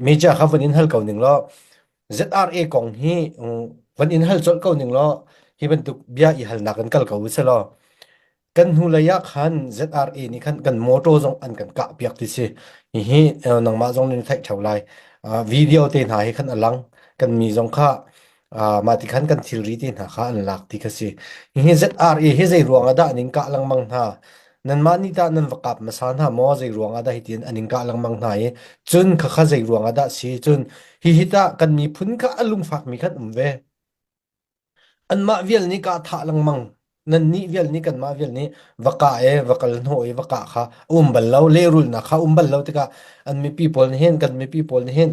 Meja kha van in hal ko ning law ZRA kong hi van in hal colh ko ning law hi bantuk bia i halnak in kal ko u selaw kan hnulei ah khan ZRA nih khan kan motor zong an kan kah piak ti si. Hihi nangmah zong nih na theih ṭheo lai. Video te hna hi khan a lang. Kan mi zong kha mah ti khan kan thilri te hna kha an lak ti kha si. Hihi ZRA hi zei ruang ah dah an in kah lengmang hna? Nanmah nih tah nan va kap hmasa hna maw? Zei ruang ah dah hitin an in kah lengmang hna i cun khakha zei ruang ah dah si? Cun hihi tah kan miphun kha a lungfakmi khan um ve. Anmah vial nih kah thah lengmang. Nannih vial nih kanmah vial nih va kah i va kal hnawh i va kah kha a um bal lo. Lehrulnak kha a um bal lo tikah an mipi pawl nih hin kan mipi pawl nih hin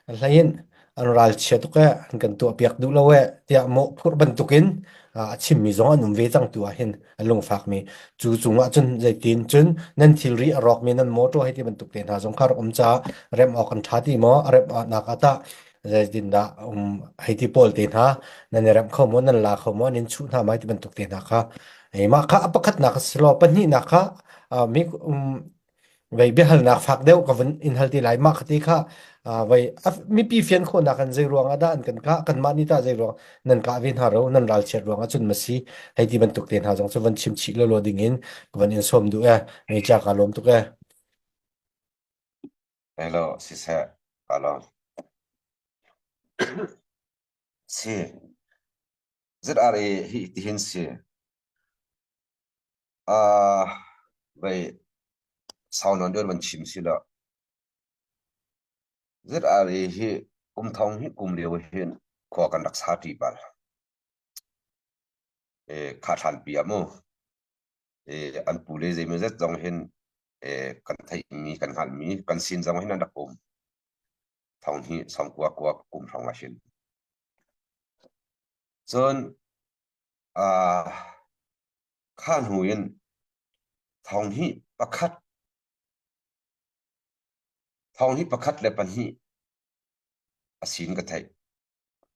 hlei in an ralchia tuk ee, an kan tuahpiak duh lo ee tiah mawhphurh bantukin a chimmi zong an um ve cang tu ah hin an lungfakmi. Cu cungah cun zeitin cun nan thilri a rawkmi nan motor hei ti bantuk te hna zong kha rak um caah remh awk an ṭha ti maw? A remh nak ah tah zeitindah um hei ti pawl te hna nan i remh kho maw nan la kho maw nan in chuh hna mai ti bantuk te hna kha mah kha a pakhatnak a si law pahnihnak kha mi vei biahalnak fak deuh ka vun in hal ti lai mah khati kha vei mipi fian khawhnak an zei ruang ah dah an kan kah kanmah nih tah zei ruang nan kah ve hna ro nan ralchiat ruang ah cun ma si hei ti bantuk te hna zong cu van chim chih lawlaw ding in ka van in sawm duh e mei cha ka lawm tuk e Hello, siseh, ka lawm. Si. ZRA hi tihin si. Uh, vei sau non deuh van chim si lo. ZRA hi kum thong hi kum lio hin khua kan rak sa ṭi bal. E, kha thlan pi ah mu. E, an pu le zeimawzet zong hin e, kan theihmi kan hngalhmi kan sin zong hin an rak um. Thong hi sawmkua kua kum hrawng ah hin. Cun uh, kha hnu in thong hi pakhat thong hi pakhat le pahnih a sin ka theih.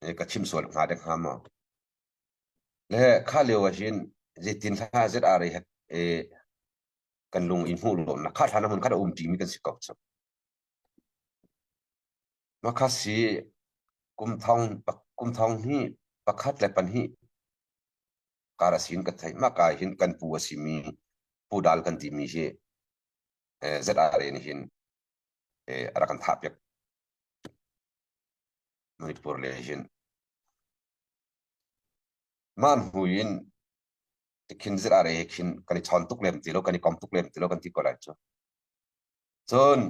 E, ka chim sual hnga dek hnga maw? Le kha lio ah hin zeitin hla ZRA he e, kan lung i hmuh lawmnak kha thlan hmun kha um ṭimi kan si ko cu. Mah si kum thong kum thong hi pakhat le pahnih kar a sin ka theih. Mah ka hin kan pu a simi pu dal kan timi hi ZRA nih hin a rak kan thah piak. Manipur le hin Mah hnu in tikhin ZRA he khin kan i chawn tuk lem ti lo, kan i kom tuk lem ti lo kan ti ko lai cu. Cun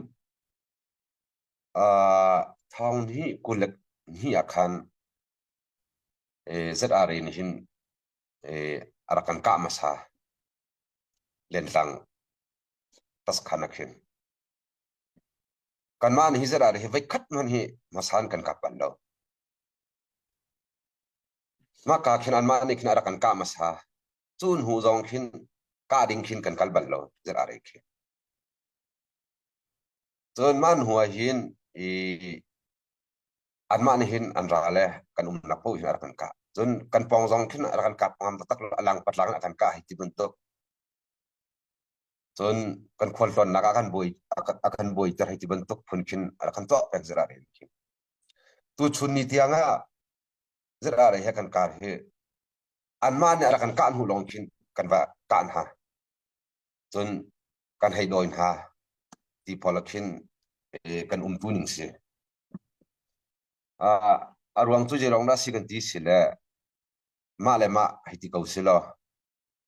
uh, thawng hi kul le hnih ah khan ZRA nih hin a rak kan kah hmasa lentlang taskhan ah khin. Kanmah nih hi ZRA hi voikhat hmanh hi hmasa in kan kap bal lo. Mah ka khin anmah nih khin a rak kan kah hmasa. Cu hnu zong khin kah ding khin kan kal bal lo ZRA khi. Cun mah hnu ah hin i anmah nih hin an ra le kan umnak paoh hin a rak kan kah. Cun kan pawng zong khin a rak kan kap ngam taktak lo, a lang patlang in a kan kah hei ti bantuk. Cun kan khualtlawnnak ah kan buai a kan buaiter hei ti bantuk phun khin a rak kan tuah peng ZRA nih khin. Tuchun ni tiang ah ZRA he kan kar hi anmah nih a rak kan kah hnu lawng khin kan va kah hna. Cun kan hei dawi hna ti pawl ah khin kan umtu ning si. A ruang cu zei ruang dah si kan ti si le mah le mah hei ti ko si law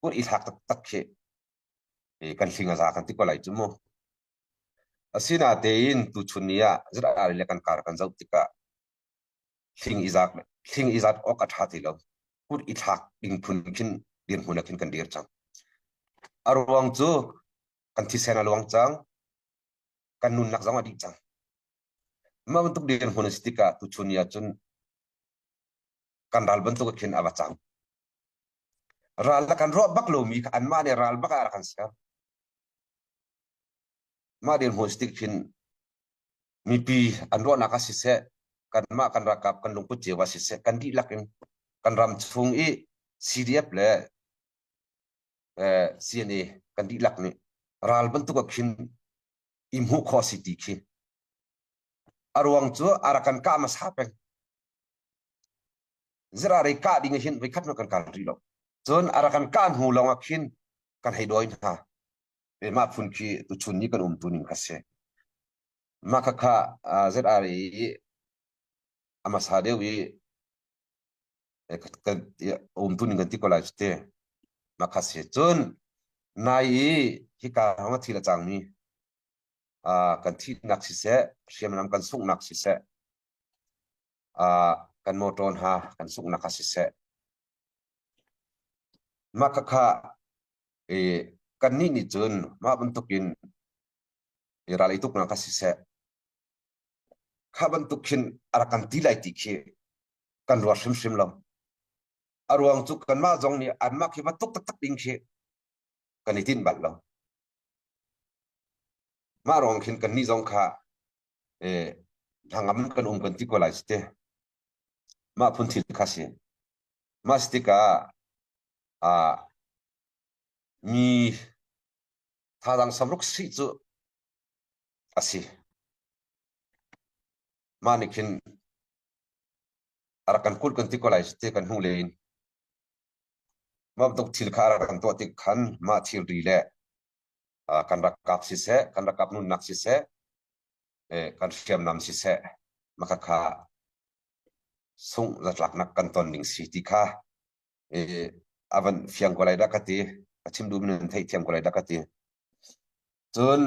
kut i thlak taktak khi kan hling a za kan ti ko lai cu mu. Asinatein tuchun ni ah ZRA le kan kar kan zoh tikah hling i zat hling i zat awk a ṭha ti lo. Kut i thlak ding phun khin dirhmun ah khin kan dir cang. A ruang cu kan thisen a luang cang, kan nunnak zong a dih cang. Mah bantuk dirhmun a si tikah tuchun ni ah cun kan ral bantuk khin a va cang. Ral la kan ruah bak lomi kha anmah nih ral bak ah a rak kan ser. Mah dirhmun si tik khin mipi an ruahnak ah siseh, kanmah kan ralkap kan lungput cio ah siseh, kan dihlak in kan ram chung i CDF le CNA kan dihlak nih ral bantuk ah khin i hmuh khawh si ti khi. A ruang cu a rak kan kah hmasa peng. Zirari kah ding hin voikhat hmanh kan kal rih lo. Cun a rak kan kah hnu lawng ah khin kan hei dawi hna. Mah phun khi tuchun ni kan umtu ning kha si. Mah khakha ZRA i a hmasa deuh i kan umtu ning kan ti ko lai cu te. Mah kha si. Cun nai i hika hrawng a thil a cangmi kan thihnak siseh, hriamnam kan sunghnak siseh, kan motor hna kan sunghnak ah siseh, mah khakha kannih nih cun mah bantukin ral i tuknak ah siseh, kha bantuk khin a rak kan ti lai ti khi kan ruat hrimhrim lo. A ruang cu kanmah zong nih anmah khi va tuk taktak ding khi kan i tinh bal lo. Mah ruang khin kannih zong kha hnangam kan um kan ti ko lai te. Mah phun thil kha si. Mah si tikah mi thazaang samruk si cu a si. Mah nih khin a rak kan kulh kan ti ko lai te kan hnu le in. Mah bantuk thil kha a rak kan tuah tik khan mah thilri le kan rakap siseh, kan rakap nunnak siseh, kan hriamnam siseh, mah kha sungh zatlaknak kan ton ding si ti kha a van fiang ko lai dah ka ti. Ka chim duhmi nan theihthiam ko lai dah ka ti. Cun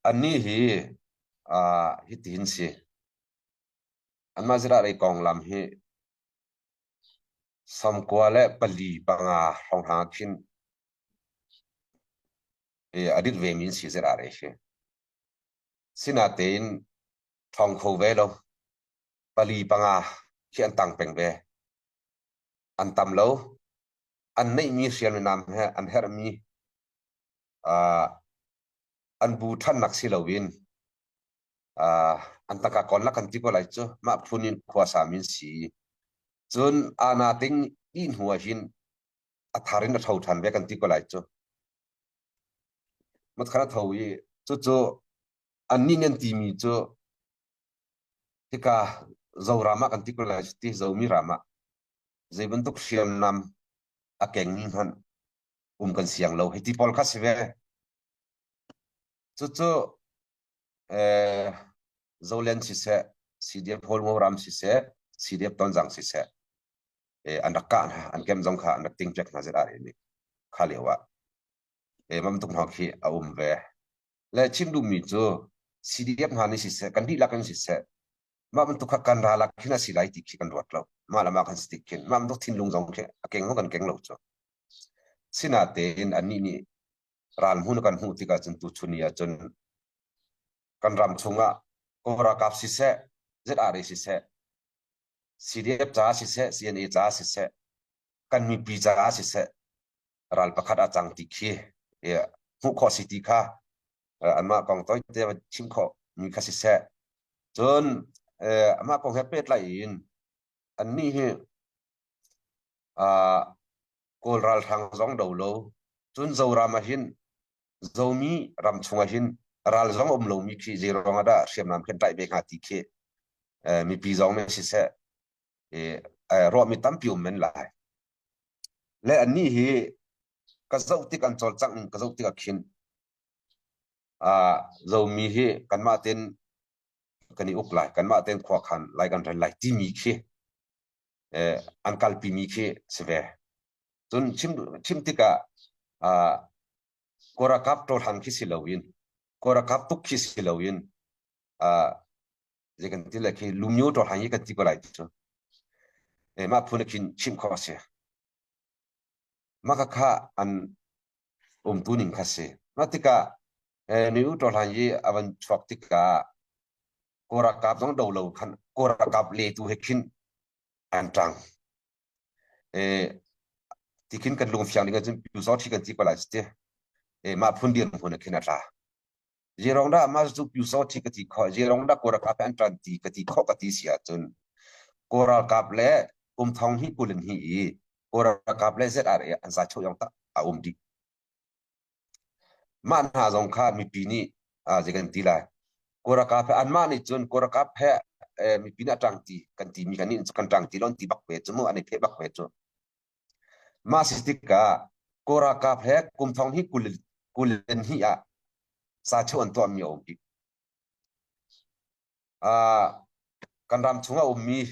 annih hi hitihin si. Anmah zirah rei konglam hi 94 panga hrawnghrang ah khin a dit vemi an si zirah rei hi. Sinatein ṭhawng kho ve lo. Pali panga khi an tang peng ve. An tam lo. An neihmi hriamnam he an herhmi an bu ṭhannak si loin an tangka kawl kan ti ko lai cu mah phun in khua sami an si. Cun ana ting i hnu ah hin a thar in a tho ṭhan ve kan ti ko lai cu. Matkhan a tho i cucu annih nih an timi cu hika Zoram ah kan ti ko lai cu ti Zomi ram ah zei bantuk hriamnam a kengmi hmanh um kan siang lo hei ti pawl kha si ve. Cucu Zoland siseh, CDF Hawlngo ram siseh, CDF Tonzang siseh, an rak kah hna, an kem zong kha an rak ting piak hna zet ah nih kha lio ah mam tuk hna khi a um ve. Le chim duhmi cu CDF hna nih siseh, kan dihlak in siseh, mah bantuk kha kan ral ah khin a si lai ti khi kan ruat lo. Mah le mah kan si tik khin, mah bantuk thinlung zong khi a keng kan keng lo cu. Sinatein annih nih ral hmun kan hmuh tikah cun tuchun ni ahcun kan ram chungah Kawl ralkap siseh, ZRA siseh, CDF caah siseh, CNA caah siseh, kan mipi caah siseh, ral pakhat a cang ti khi hmuh khawh si ti kha anmah kong tawite chim khawh mi kha siseh. Cun amah kong he pehtlai in annih hi Kawl ralhrang zong do lo, cun Zoram ah hin Zomi ram chung ah hin ral zong um lomi khi zei ruang ah dah hriamnam khi an tlaih ve hnga ti khi mipi zong nih siseh ruahmi tampi um men lai. Le annih hi ka zoh tik an cawlcangh ning ka zoh tik ah khin Zomi hi kanmah tein kan i uk lai, kanmah tein khua khan lai kan rel lai timi khi an kalpimi khi si ve. Cun chim, chim tikah Kawlralkap ṭawlhang khi si loin Kawlralkap tuk khi si loin zei kan ti le khi lumyo ṭawlhang hi kan ti ko lai cu. Mah phun khin chim khawh a si. Mah khakha an umtu ning kha si. Mah tikah nu ṭawlhang hi a van chuak tikah Kawlralkap zong do lo khan Kawlralkap le tu he khin an ṭang. Ti khin kan lungfiang ding ahcun pyusawṭhi kan ti ko lai ti. Mah phun dirhmun ah khin a tla. Zeirong dah mah cu pyusawṭhi ka ti khawh, zeirong dah Kawlralkap he an ṭan ti ka ti khawh ka ti si ahcun Kawlralkap le kum thong hnih kul in hnih i Kawlralkap le ZRA an za cheu yong tak a um dih. Mah hna zong kha mipi nih zei kan ti lai. Kawlralkap he anmah nih cun kawlralkap he mipi nih a ṭangti kan timi kan nih kan ṭangti lo an ti bak ve cu mu an i pheh bak ve cu. Mah si tikah kawlralkap he kum thong hi 22 ah sacho an tuahmi a um bik. Kan ram chung a ummi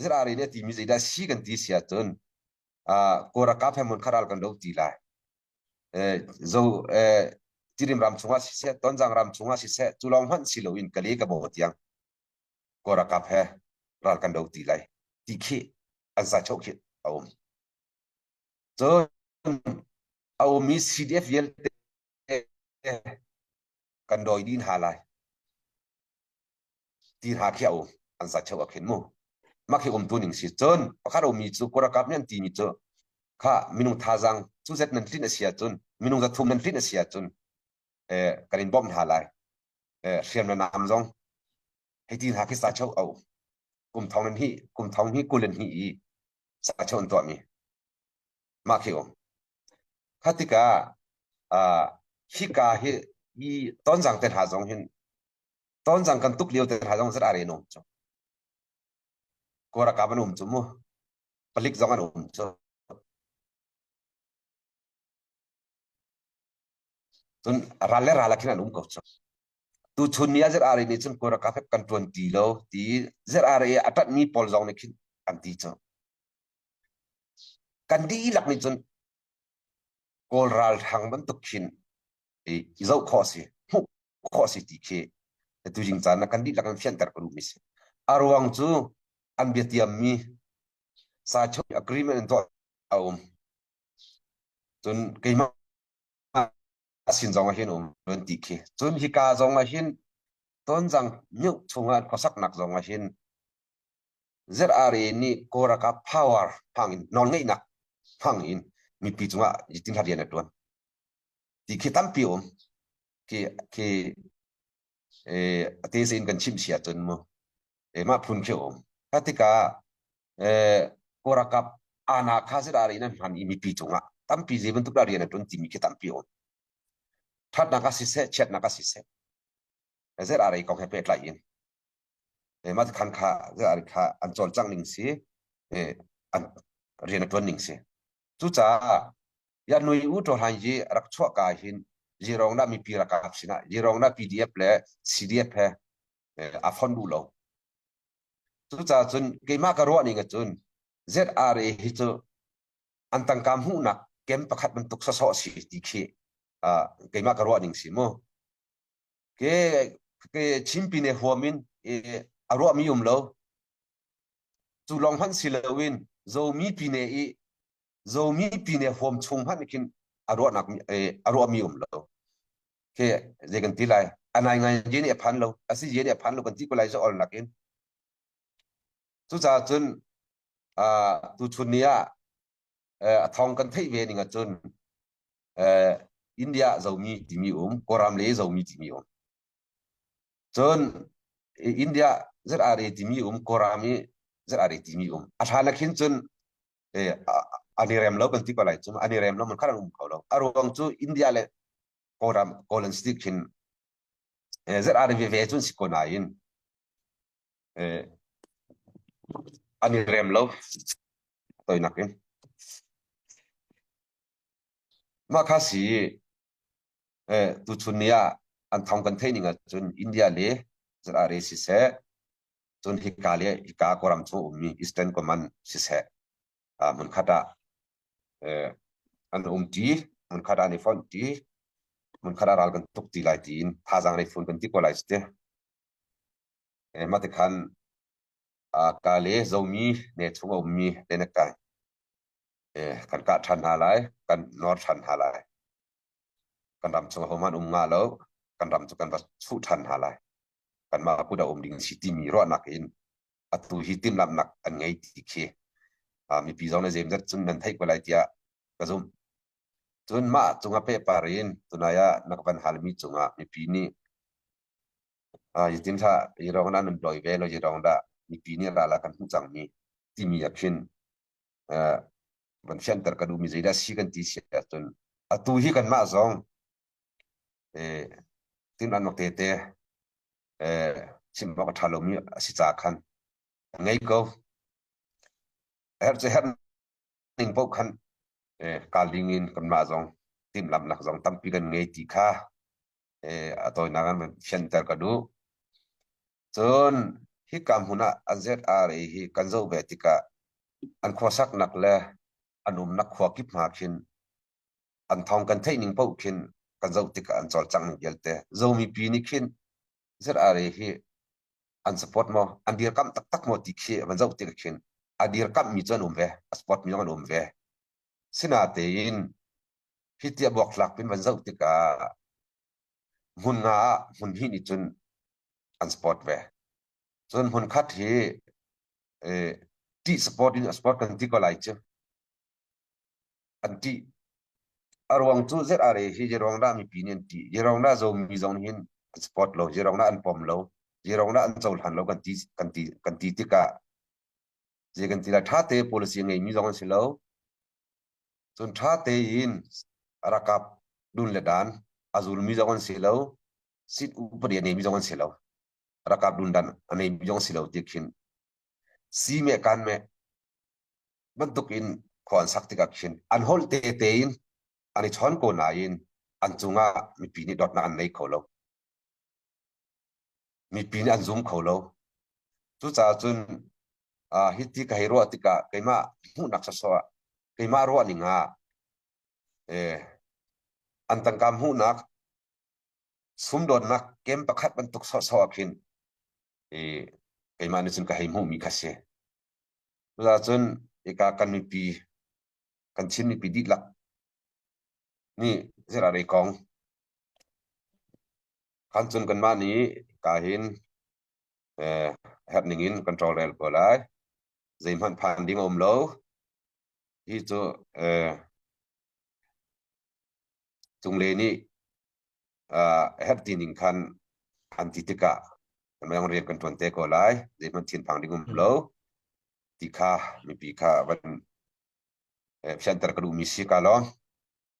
ZRA nih a timi zeidah si kan ti si ahcun kawlralkap he hmun khat ral kan do ti lai. Zo Tirim ram chungah siseh, Tonzang ram chungah siseh, cu lawng hmanh si loin Kale ka baw tiang kawlralkap he ral kan do ti lai ti khi an sachoh khi a um. Cun a ummi CDF vialte kan dawi dih hna lai ti hna khi a um an sachoh ah khin mu. Mah khi umtu ning si. Cun pakhat a ummi cu kawlralkap nih an timi cu kha minung thazaang cu zet nan tlinh a si ahcun minung 300 nan tlinh a si ahcun kan in bawmh hna lai. Hriam le nam zong hei ti hna khi sachoh a um. Kum thong nan hi kum thong hi kul an hi i sachoh an tuahmi. Mah khi um. Kha tikah hika hi i tonzang te hna zong hin tonzang kan tuk lio te hna zong zat are an um cu. Kawlralkap an um cu mu. Palik zong an um cu. Cun ral le ral ah khin an um ko cu. Tuchun ni ah ZRA nih cun kawlralkap he kan ṭuan ti lo ti ZRA a ṭanhmi pawl zong nih khin an ti cu. Kan dihlak nih cun Kawl ralhrang bantuk khin i zoh khawh a si, hmuh khawh a si ti khi tuzing caan ah kan dihlak in fianter ka duhmi si. A ruang cu an biatiammi sacho agreement in tuah a um. Cun keimah sin zong ah hin um an ti khi. Cun hika zong ah hin Tonzang myoh chungah khuasaknak zong ah hin ZRA nih Kawlralkap power hmang in nawlngeihnak hmang in mipi cungah zeitin rian a ṭuan ti khi tampi um. Khi khi a te in kan chimh si ahcun mu mah phun khi um. Kha tikah Kawlralkap ana kha ZRA in an hman i mipi cungah tampi zei bantuk dah rian a ṭuan timi khi tampi um. Ṭhatnak ah siseh, chiatnak ah siseh, ZRA kong he pehtlai in mah khan kha kha an cawlcangh ning si an rian a ṭuan ning si. Cucaah ya nui u ṭo hlan yi rak chuah ka hin zirong na mipi ralkap sinah zirong na PDF le CDF he a fon duh lo. Cucaah cun keimah ka ruah ning ahcun ZRA hi cu an tangka hmuhnak kem pakhat bantuk sawsawh si ti khi keimah ka ruah ning si mu. Ke ke Chinpi ne huam in a ruahmi um lo. Cu lawng hmanh si loin Zomi pine i Zomi pine huam chung hmanh khin a ruahnak a ruahmi um lo. Ke zei kan ti lai a nai ngai je nih a phan lo a si je nih a phan lo kan ti ko lai zo ol nakin. Cucaah cun tuchun ni ah a thawng kan theih ve ning ahcun India Zomi timi um, Kawlram le Zomi timi um. Cun India ZRA timi um, Kawlram i ZRA timi um. A hlan ah khin cun an i rem lo kan ti ko lai cu an i rem lo man khan an um kho lo. A ruang cu India le Kawlram Kawlan state khin ZRA veve cun si ko nain an i rem lo toinak in. Mah kha si tuchun ni ah an thawng kan theih ning ahcun India le ZRA siseh, cun hika le hika Kawlram chung ummi Eastern Command siseh, hmunkhat ah an umṭi, hmunkhat ah an i fonhṭi, hmunkhat ah ral kan tuk ti lai tiin thazaang lei fun kan ti ko lai cu ti. Mah tikhan ka le Zomi ne chung a ummi le na kai. Kan kah ṭhan hna lai, kan nawr ṭhan hna lai. Kan ram chung ahohmanh um nga lo, kan ram cu kan va chuh ṭhan hna lai. Kanmah kut a um ding si timi ruahnak in atu hi timhlamhnak an ngei ti khi mipi zong nih zeimzat cun nan theih ko lai tiah ka zumh. Cun mah cungah pehpar in tunai ah na ka van halmi cungah mipi nih Zeitin hlah hi rong dah nan dawi ve lo, hi rong dah mipi nih ral ah kan hmuh cangmi timi ah khin van fianter ka duhmi zeidah si kan ti si ahcun atu hi kanmah zong. Timhlamhnak tete chim awk a ṭha lomi a si caah khan ngei ko. Herh cu herh ning paoh khan kal ding in kanmah zong timhlamhnak zong tampi kan ngei ti kha a tawinak in fianter ka duh. Cun hika hmun ah an ZRA hi kan zoh ve tikah an khuasaknak le an umnak khua kip hna khin an thawng kan theih ning paoh khin kan zoh tikah an cawlcangh ning vialte Zomi pi nih khin ZRA hi an support maw an dirkamh taktak maw ti khi van zoh tikah khin a dirkamh mi cu an um ve a support mi zong an um ve sinatein hi tia buaktlak pin van zoh tikah hmun nga ah hmun hnih nih cun an support ve cun hmun khat hi ṭih support in a support kan ti ko lai cu an ṭih. A ruang cu ZRA hi zeiruang dah mipi nih an ṭih? Zeiruang dah Zomi zong nih hin an support lo? Zeiruang dah an pom lo? Zeiruang dah an cohlan lo kan ti kan ti kan ti tikah zei kan ti lai ṭha te policy a ngeimi zong an si lo. Cun ṭha tein rakap dun le dan a zulmi zong an si lo. Sit upadi a neimi zong an si lo. Rakap dun dan a neimi zong si lo ti khin si me kan me bantuk in khua an sak tikah khin an holh te tein an i chawn ko nain an cungah mipi nih dawtnak an nei kho lo. Mipi nih an zum kho lo. Cucaah cun uh, hi ti ka hei ruah tikah keimah hmuhnak sawsawh ah keimah ruah ning ah eh, an tangka hmuhnak sumdawnnak kem pakhat bantuk sawhsawh ah khin eh, keimah nih cun ka hei hmuhmi kha si. Cucaah cun hika kan mipi kan Chin mipi dihlak nih zirarei kong khan cun kanmah nih hika hin eh, herh ning in kan tawlrel ko lai. Zeihmanh phan ding a um lo. Hi cu eh, cunglei nih uh, herh ti ning khan an ti tikah kan rian kan ṭuan te ko lai. Zeihmanh thinphang ding um lo. Ti kha mipi kha van fianter ka duhmi si ka lawm.